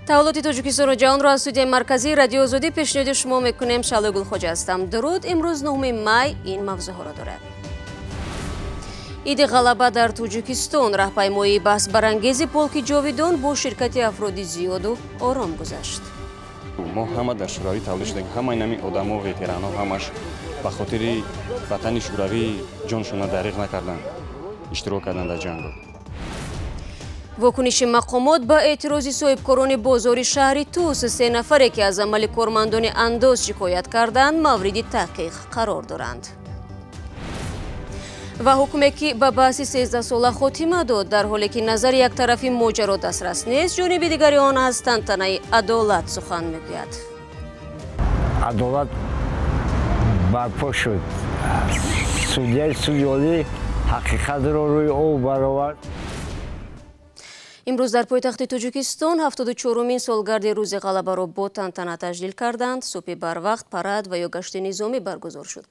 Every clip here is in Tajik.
Таваллуди Тоҷикистону ҷаҳонро аз студияи марказии Радиои Озодӣ пешниҳоди шумо мекунем. Шаълои Гулхоҷа ҳастам. Дуруд. Имрӯз 9 май ин мавзӯъҳоро дорад. Иди ғалаба дар Тоҷикистон, раҳпаймоии баҳсбарангези полки ҷовидон бо ширкати афроди зиёду ором гузашт. Мо ҳама дар Шӯравӣ тавлид шудем. Ҳамаи нами одамо, ветеранҳо ҳамаш ба хотири ватани Шӯравӣ ҷоншона дариғ накарданд, иштирок карданд дар ҷангҳо. Вокуниши мақомот ба эътирози соҳибкорони бозори шаҳри Тус, се нафаре ки аз амали кормандони андоз шикоят карданд, мавриди таҳқиқ қарор доранд. Ва ҳукме ки ба баҳси 13сола хотима дод, дар ҳоле ки назари яктарафи моҷаро дастрас нест, ҷониби дигари он аз тантанаи адолат сухан мегӯяд. Адолат барпо шуд. Судяи суди олӣ ҳақиқатро рӯи об баровард. Имрӯз дар пойтахти Тоҷикистон 74-умин солгарди рӯзи ғалабаро бо тантана таҷлил карданд. Субҳи барвақт парад ва ё гашти низомӣ баргузор шуд.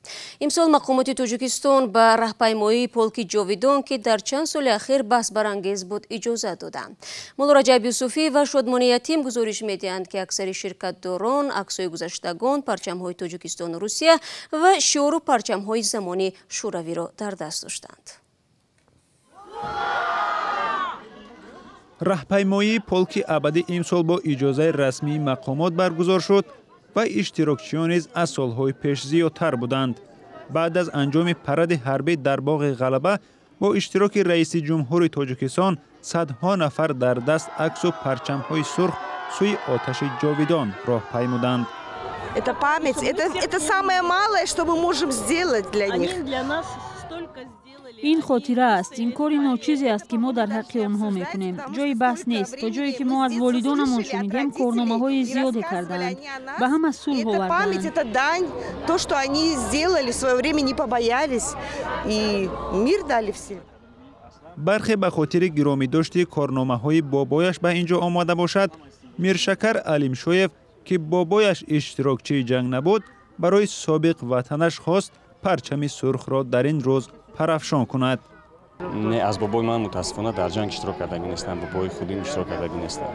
Имсол мақомоти Тоҷикистон ба раҳпаймоии полки ҷовидон, ки дар чанд соли ахир баҳсбарангез буд, иҷозат доданд. Мулло Раҷаб Юсуфӣ ва Шодмони Ятим гузориш медиҳанд, ки аксари ширкатдорон аксҳои гузаштагон, парчамҳои Тоҷикистону Русия ва шиору парчамҳои замони Шӯравиро дар даст доштанд. Раҳпаймоии полки абадӣ имсол бо иҷозаи расмии мақомот баргузор шуд ва иштирокчиён низ аз солҳои пеш зиёдтар буданд. Баъд аз анҷоми паради ҳарбӣ дар боғи ғалаба бо иштироки раиси ҷумҳури Тоҷикистон садҳо нафар дар даст аксу парчамҳои сурх сӯи оташи ҷовидон роҳ паймуданд. Это память, это самое малое, что мы можем сделать для них. Ин хотира аст, ин кори ночизе аст, ки мо дар ҳаққи онҳо мекунем. Ҷои баҳс нест. То ҷое ки мо аз волидонамон шунидем, корномаҳои зиёде карданд, ба ҳама сулҳ оварданд. Это дань, то, что они сделали в свое время, не побоялись и мир дали всем. Бархе ба хотири гиромидошти корномаҳои бобояш ба ин ҷо омада бошад. Миршакар Алимшоев, ки бобояш иштирокчии ҷанг набуд, барои собиқ ватанаш хост парчами сурхро дар ин рӯз парафшон кунад. Не, аз бобои ман мутаассифона дар ҷанг иштирок кардагӣ нестам, бобои худим иштирок кардагӣ нестам.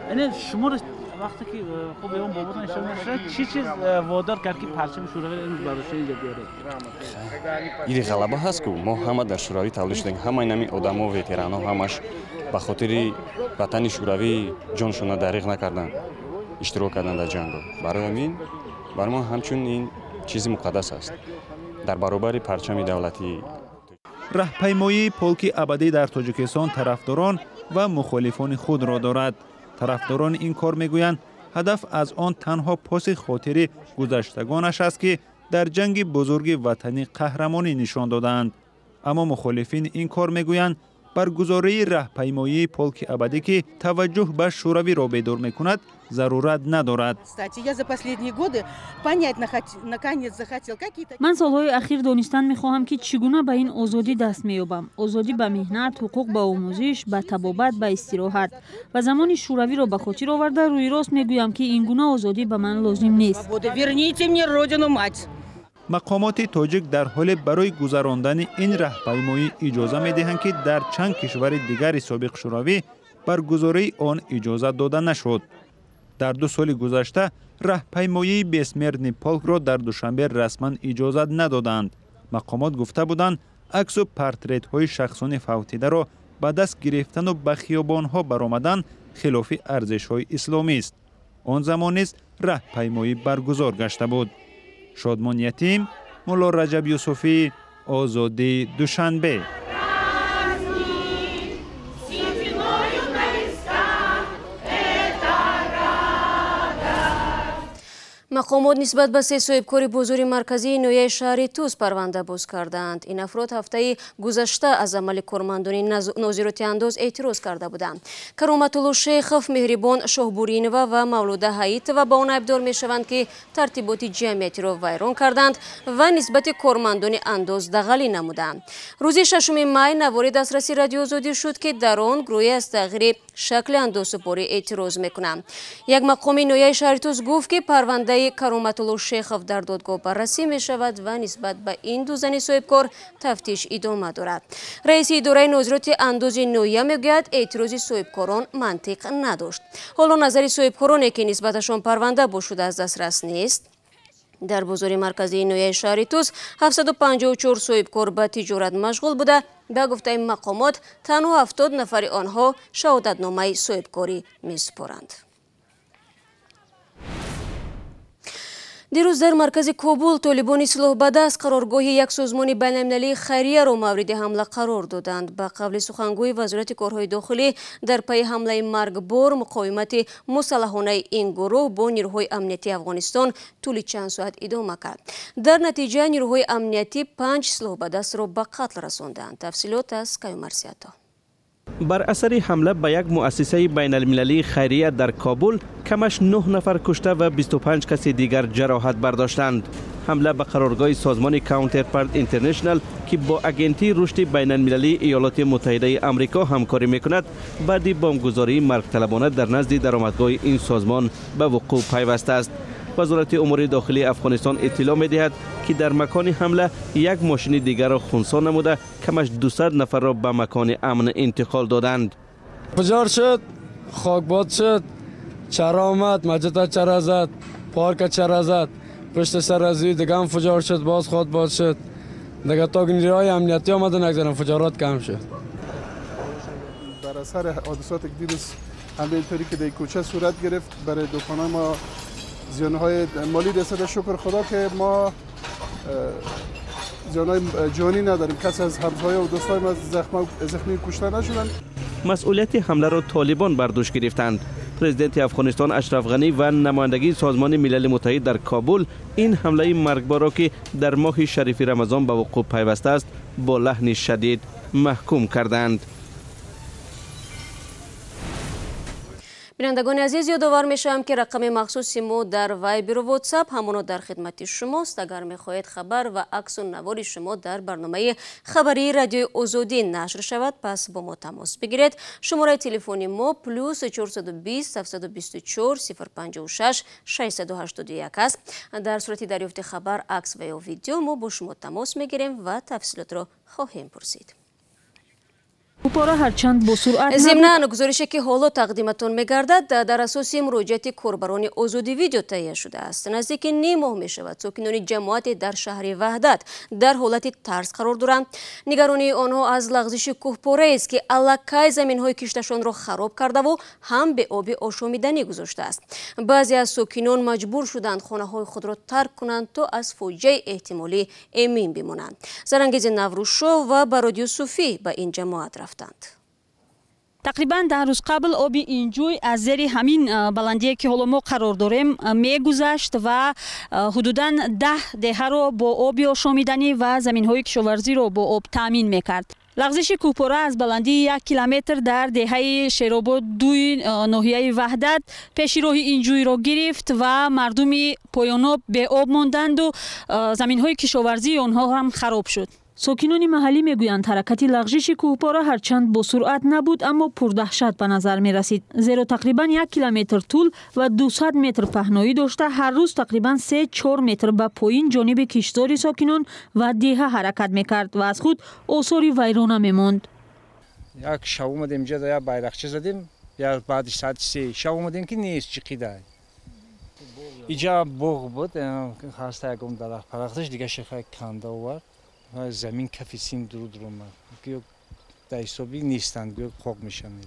Шуморо вақте ки хуб он боботон иштирок нашуда, чӣ чиз водор кард, ки парчами Шӯравиро имрӯз бардошта инҷо биёред? Иди ғалаба ҳаст ку, мо ҳама дар Шӯравӣ тавлид шудем. Ҳамаи нами одамо, ветеранҳо ҳамаш ба хотири ватани Шӯравӣ ҷоншона дариғ накарданд, иштирок карданд дар ҷангҳо. Барои ҳамин барои мо ҳамчун ин чизи муқаддас аст дар баробари парчами давлатӣ. Раҳпаймоии полки абадӣ дар Тоҷикистон тарафдорон ва мухолифони худро дорад. Тарафдорони ин кор мегӯянд, ҳадаф аз он танҳо поси хотири гузаштагонаш аст, ки дар ҷанги бузурги ватанӣ қаҳрамонӣ нишон додаанд. Аммо мухолифини ин кор мегӯянд, баргузории раҳпаймоии полки абадӣ, ки таваҷҷӯҳ ба Шӯравиро бедор мекунад, зарурат надорад. Ман солҳои ахир донистан мехоҳам, ки чӣ гуна ба ин озодӣ даст меёбам. Озодӣ ба меҳнат, ҳуқуқ ба омӯзиш, ба табобат, ба истироҳат. Ва замони Шӯравиро ба хотир оварда, рӯи рост мегӯям, ки ин гуна озодӣ ба ман лозим нест. Верните мне родину мать. Мақомоти тоҷик дар ҳоле барои гузарондани ин раҳпаймоӣ иҷоза медиҳанд, ки дар чанд кишвари дигари собиқ Шӯравӣ баргузории он иҷоза дода нашуд. Дар 2 соли гузашта раҳпаймоии бессмертный полкро дар Душанбе расман иҷозат надоданд. Мақомот гуфта буданд, аксу портретҳои шахсони фавтидаро ба даст гирифтану ба хиёбонҳо баромадан хилофи арзишҳои исломист. Он замон низ раҳпаймоӣ баргузор гашта буд. Шодмон Ятим, Мулло Раҷаб Юсуфӣ, Озодӣ, Душанбе. Мақомот нисбат ба се соҳибкори бозори марказии ноҳияи шаҳри Тус парванда боз кардаанд. Ин афрод ҳафтаи гузашта аз амали кормандони нозироти андоз эътироз карда буданд. Кароматулло Шейхов, Меҳрибон Шоҳбуринова ва Мавлуда Ҳаитова ба он айбдор мешаванд, ки тартиботи ҷамъиятиро вайрон карданд ва нисбати кормандони андоз дағалӣ намуданд. Рӯзи 6 май навори дастраси Радиои Озодӣ шуд, ки дар он гурӯҳе аз тағйири шакли андозсупорӣ эътироз мекунанд. Як мақоми ноҳияи шаҳри Тус гуфт, ки парвандаи Парвандаи Кароматулло Шехов дар додгоҳ баррасӣ мешавад ва нисбат ба ин ду зани соҳибкор тафтиш идома дорад. Раиси идораи нозироти андози ноҳия мегӯяд, эътирози соҳибкорон мантиқ надошт. Ҳоло назари соҳибкороне, ки нисбаташон парванда боз шуда, аз дастрас нест. Дар бозори марказии ноҳияи шаҳри Тус 754 соҳибкор ба тиҷорат машғул буда, ба гуфтаи мақомот танҳо 70 нафари онҳо шаҳодатномаи соҳибкорӣ месупоранд. Дирӯз дар маркази Кобул толибони силоҳбадаст қароргоҳи як созмони байналмилалии хайрияро мавриди ҳамла қарор доданд. Ба қавли сухангӯи вазорати корҳои дохилӣ, дар пайи ҳамлаи маргбор муқовимати мусаллаҳонаи ин гурӯҳ бо нирӯҳои амниятии Афғонистон тӯли чанд соат идома кард. Дар натиҷа нирӯҳои амниятӣ 5 силоҳбадастро ба қатл расонданд. Тафсилот аз Каюмарсиято. Бар асари ҳамла ба як муассисаи байналмилалии хайрия дар Кобул камаш 9 нафар кушта ва 25 каси дигар ҷароҳат бардоштанд. Ҳамла ба қароргоҳи созмони Counterpart International, ки бо агентии рушди байналмилалии Иёлоти Муттаҳидаи Амрико ҳамкорӣ мекунад, баъди бомбгузории маргталабона дар назди даромадгоҳи ин созмон ба вуқӯъ пайвастааст. Вазорати умури дохилии Афғонистон иттилоъ медиҳад, ки дар макони ҳамла як мошини дигарро хунсо намуда, камаш 200 нафарро ба макони амн интиқол доданд. Фуҷор шуд, хокбод шуд, чара омад, маҷида чара зад, парка чара зад, пушти сар аз ӯ дига ҳам фуҷор шуд, боз хокбод шуд. Дига то нирӯҳои амниятӣ омадан, як зарам фуҷорот кам шуд. Бар асари ҳодисоте ки дирӯз ҳамлаи инторӣ ки дар кӯча сурат гирифт, барои дуконҳои мо зиёнҳои молӣ расида. Шукр Худо ки мо зиёнҳои ҷонӣ надорем. Касе аз ҳамсоя ва дӯстои мо захмӣ кушта нашуданд. Масъулияти ҳамларо толибон бар дӯш гирифтанд. Президенти Афғонистон Ашраф Ғанӣ ва намояндагии Созмони Милали Муттаҳид дар Кобул ин ҳамлаи маргборро, ки дар моҳи шарифи Рамазон ба вуқӯъ пайвастааст, бо лаҳни шадид маҳкум карданд. Бинандагони азиз, ёдовар мешавам, ки рақами махсуси мо дар Вайберу Ватсап ҳамоно дар хидмати шумост. Агар мехоҳед хабар ва аксу навори шумо дар барномаи хабарии Радиои Озодӣ нашр шавад, пас бо мо тамос бигиред. Шумораи телефони мо плюс 420 724 056 681 аст. Дар сурати дарёфти хабар, акс ва ё видео мо бо шумо тамос мегирем ва тафсилотро хоҳем пурсид. Кӯҳпора ҳарчанд бо суръат Зимнан, гузорише ки ҳоло тақдиматон мегардад, дар асоси муроҷиати корбарони Озодӣ видео таҳия шудааст. Наздики ним моҳ мешавад сокинони ҷамоате дар шаҳри Ваҳдат дар ҳолати тарс қарор доранд. Нигаронии онҳо аз лағзиши кӯҳпораест, ки аллакай заминҳои кишташонро хароб кардаву ҳам беоби ошомиданӣ гузоштааст. Баъзе аз сокинон маҷбур шуданд хонаҳои худро тарк кунанд, то аз фоҷиаи эҳтимолӣ эмин бимонанд. Зарангези Наврӯзшоҳ ва Барод Юсуфӣ ба ин ҷамоат рафтанд. Тақрибан 10 рӯз қабл оби ин ҷӯй аз зери ҳамин баландие, ки ҳоло мо қарор дорем, мегузашт ва ҳудудан 10 деҳаро бо оби ошомиданӣ ва заминҳои кишоварзиро бо об таъмин мекард. Лағзиши кӯҳпора аз баландии 1 километр дар деҳаи Шеробод дуи ноҳияи Ваҳдат пеши роҳи ин ҷӯйро гирифт ва мардуми поёноб беоб монданду заминҳои кишоварзии онҳо ҳам хароб шуд. Сокинони маҳаллӣ мегӯянд, ҳаракати лағжиши кӯҳпора ҳарчанд бо суръат набуд, аммо пурдаҳшат ба назар мерасид, зеро тақрибан 1 километр тӯл ва 200 метр паҳноӣ дошта, ҳар рӯз тақрибан 3-4 метр ба поин ҷониби киштзори сокинон ва деҳа ҳаракат мекард ва аз худ осори вайрона мемонд. Як шаб омадем инҷа, як байрақча задем, як баъди соати 3 шаб омадем, ки нест, чиқида. Иҷа боғ буд, ҳаста ягон дарахт парахташ дига шеха канда овард. Замин кафи сим дуруд омад. Дар ҳисоби нестанд, гӯё қоқ мешаванд.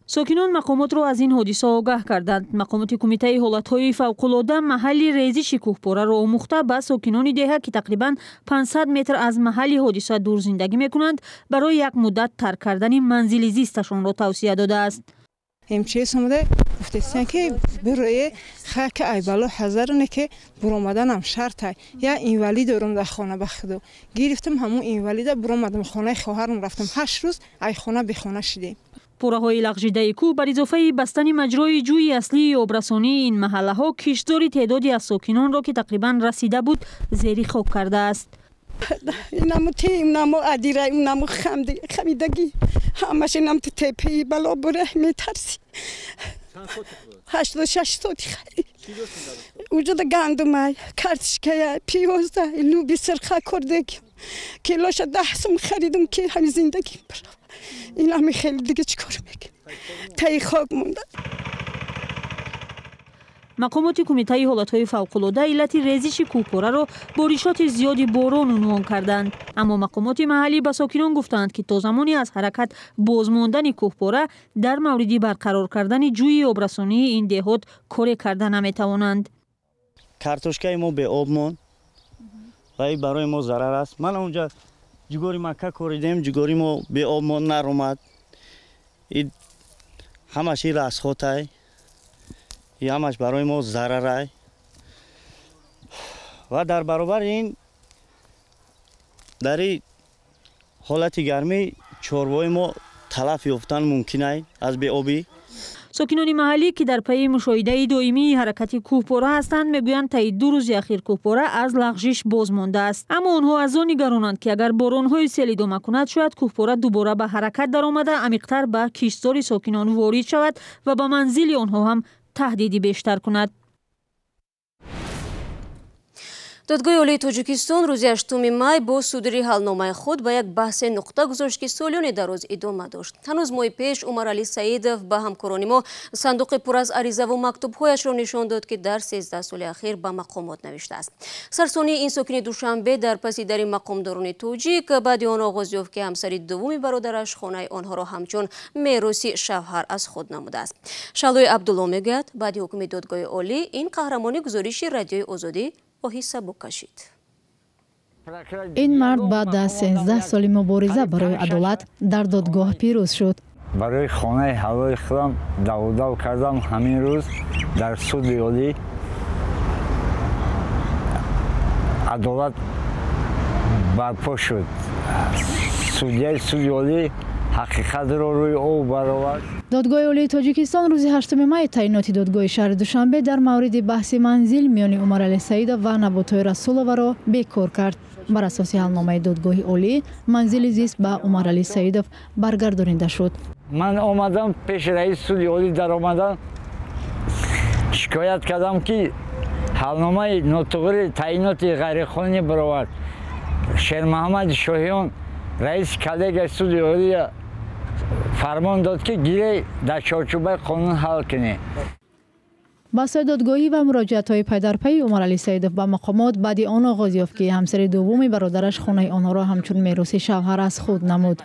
Сокинон мақомотро аз ин ҳодиса огаҳ карданд. Мақомоти кумитаи ҳолатҳои фавқулода маҳалли резиши кӯҳпораро омӯхта, ба сокинони деҳа, ки тақрибан 500 метр аз маҳалли ҳодиса дур зиндагӣ мекунанд, барои як муддат тарк кардани манзили зисташонро тавсия додааст. МЧС омада гуфтестиян, ки бирӯе хаки айбало ҳазароне, ки буромаданам шарта. Я инвалид дорум дар хона, ба худо гирифтам ҳамун инвалида, буромадам, хонаи хоҳарам рафтам. 8 рӯз ай хона бехона шидем. Пораҳои лағжидаи кӯҳ бар изофаи бастани маҷрои ҷӯи аслии обрасонии ин маҳаллаҳо киштзори теъдоди аз сокинонро, ки тақрибан расида буд, зери хок кардааст. Инаму ти, инаму адира, инаму хамидагӣ, ҳамаш инам ту тепаи бало буре, метарсӣ. 86 сотих. Уҷада гандумай, картишкая, пиёза, луби сирха кордек. Килоша 10 сум харидум ки ҳами зиндагим бирава. Ин ҳами хеле дига чӣ кор мекунем? Таи хок монда. Мақомоти кумитаи ҳолатҳои фавқулода иллати резиши кӯҳпораро боришоти зиёди борон унвон карданд. Аммо мақомоти маҳаллӣ ба сокинон гуфтанд, ки то замони аз ҳаракат бозмондани кӯҳпора дар мавриди барқарор кардани ҷӯи обрасонии ин деҳот коре карда наметавонанд. Картошкаи мо беоб монд ва ин барои мо зарар аст. Ман онҷа ҷугори макка коридем, ҷугори мо беоб монд, наромад. Ҳамаш ин расходай, ҳамаш барои мо зарарай. Ва дар баробари ин дар ин ҳолати гармӣ чорвои мо талаф ёфтан мумкин аз беобӣ. Сокинони маҳаллӣ, ки дар пайи мушоҳидаи доимии ҳаракати кӯҳпора ҳастанд, мегӯянд таи 2 рӯзи ахир кӯҳпора аз лағжиш боз мондааст. Аммо онҳо аз он нигаронанд, ки агар боронҳои сел идома кунад, шояд кӯҳпора дубора ба ҳаракат даромада амиқтар ба киштзори сокинон ворид шавад ва ба манзили онҳо ҳам таҳдиди бештар кунад. Додгоҳи Олии Тоҷикистон рӯзи 8 май бо судури ҳалномаи худ ба як баҳсе нуқта гузошт, ки солёни дароз идома дошт. Ҳанӯз моҳи пеш Умаралӣ Саидов ба ҳамкорони мо сандуқи пур аз аризаву мактубҳояшро нишон дод, ки дар 13 соли ахир ба мақомот навиштааст. Сарсонии ин сокини Душанбе дар паси дари мақомдорони тоҷик баъди он оғоз ёфт, ки ҳамсари дуввуми бародараш хонаи онҳоро ҳамчун мероси шавҳар аз худ намудааст. Шаҳлои Абдулло мегӯяд, баъди ҳукми Додгоҳи Олӣ ин қаҳрамони гузориши Радиои Озодӣ оҳи сабук кашид. Ин мард баъд аз 13 соли мубориза барои адолат дар додгоҳ пирӯз шуд. Барои хонаи ҳавои худам давудав кардам. Ҳамин рӯз дар суди олӣ адолат барпо шуд. Судяи суди олӣ ҳақиқатро рӯи об баровард. Додгоҳи Олии Тоҷикистон рӯзи 8 май таъиноти додгоҳи шаҳри Душанбе дар мавриди баҳси манзил миёни Умаралӣ Саидов ва Наботои Расуловаро бекор кард. Бар асоси ҳалномаи додгоҳи олӣ манзили зист ба Умаралӣ Саидов баргардонида шуд. Ман омадам пеши раиси суди олӣ даромадам, шикоят кардам, ки ҳалномаи нотуғри таъиноти ғайриқонунӣ баровард. Шермуҳаммад Шоҳиён раиси коллегияи суди олӣ фармон дод, ки гирей дар чорчӯбаи қонун ҳал кунӣ. Баҳсҳои додгоҳӣ ва муроҷиатҳои пайдарпайи Умаралӣ Саидов ба мақомот баъди он оғоз ёфт, ки ҳамсари дуввуми бародараш хонаи онҳоро ҳамчун мероси шавҳар аз худ намуд.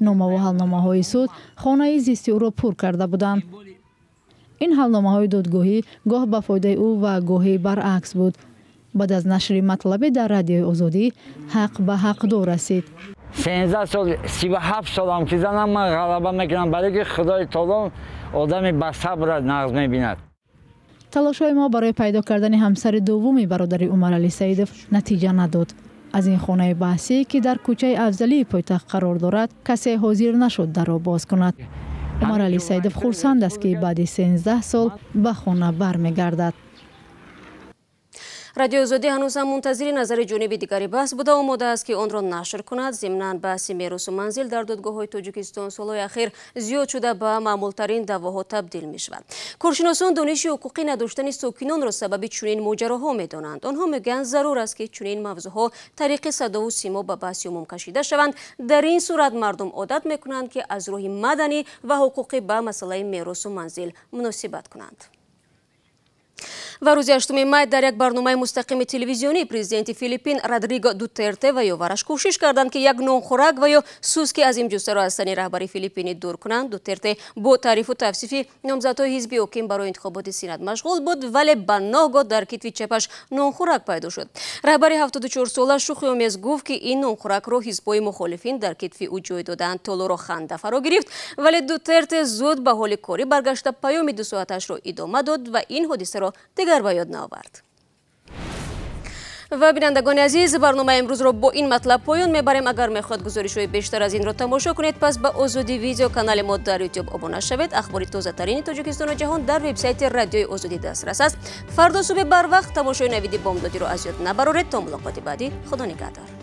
Номаву ҳалномаҳои суд хонаи зисти ӯро пур карда буданд. Ин ҳалномаҳои додгоҳӣ гоҳ ба фоидаи ӯ ва гоҳе баръакс буд. Баъд аз нашри матлабе дар Радиои Озодӣ ҳақ ба ҳақдор расид. 13 сол, 37 солам ки занам ман ғалаба мекунам, барои ки Худои таоло одами ба сабрро нағз мебинад. Талошҳои мо барои пайдо кардани ҳамсари дуввуми бародари Умаралӣ Саидов натиҷа надод. Аз ин хонаи баҳсӣ, ки дар кӯчаи Афзалии пойтахт қарор дорад, касе ҳозир нашуд дарро боз кунад. Умаралӣ Саидов хурсанд аст, ки баъди 13 сол ба хона бармегардад. Радиои Озодӣ ҳанӯз ҳам мунтазири назари ҷониби дигари баҳс буда, омода аст, ки онро нашр кунад. Зимнан баҳси меросу манзил дар додгоҳҳои Тоҷикистон солҳои ахир зиёд шуда ба маъмултарин даъвоҳо табдил мешавад. Коршиносон дониши ҳуқуқӣ надоштани сокинонро сабаби чунин моҷароҳо медонанд. Онҳо мегӯянд, зарур аст, ки чунин мавзӯъҳо тариқи садову симо ба баҳси умум кашида шаванд. Дар ин сурат мардум одат мекунанд, ки аз роҳи маданӣ ва ҳуқуқӣ ба масъалаи меросу манзил муносибат кунанд. Ва рӯзи 8 май дар як барномаи мустақими телевизионӣ президенти Филиппин Родриго Дутерте ва ёвараш кӯшиш карданд, ки як нонхӯрак ва ё суски азимҷуссаро аз сани раҳбари Филиппинӣ дур кунанд. Дутерте бо таърифу тавсифи номзадҳои ҳизби ҳоким барои интихоботи сенат машғул буд, вале ба ногоҳ дар китфи чапаш нонхӯрак пайдо шуд. Раҳбари 74сола шӯхиомез гуфт, ки ин нонхӯракро ҳизбҳои мухолифин дар китфи ӯ ҷой доданд. Толоро ханда фаро гирифт, вале Дутерте зуд ба ҳоли корӣ баргашта паёми дусоаташро идома дод ва ин ҳодисаро дигар ба ёд наовард. Ва бинандагони азиз, барномаи имрӯзро бо ин матлаб поён мебарем. Агар мехоҳед гузоришҳои бештар аз инро тамошо кунед, пас ба Озодӣ видео канали мо дар Ютуб обуна шавед. Ахбори тозатарини Тоҷикистону ҷаҳон дар вебсайти Радиои Озодӣ дастрас аст. Фардо субҳи барвақт тамошои навиди бомдодиро аз ёд набароред. То мулоқоти баъдӣ, Худо нигаҳдор.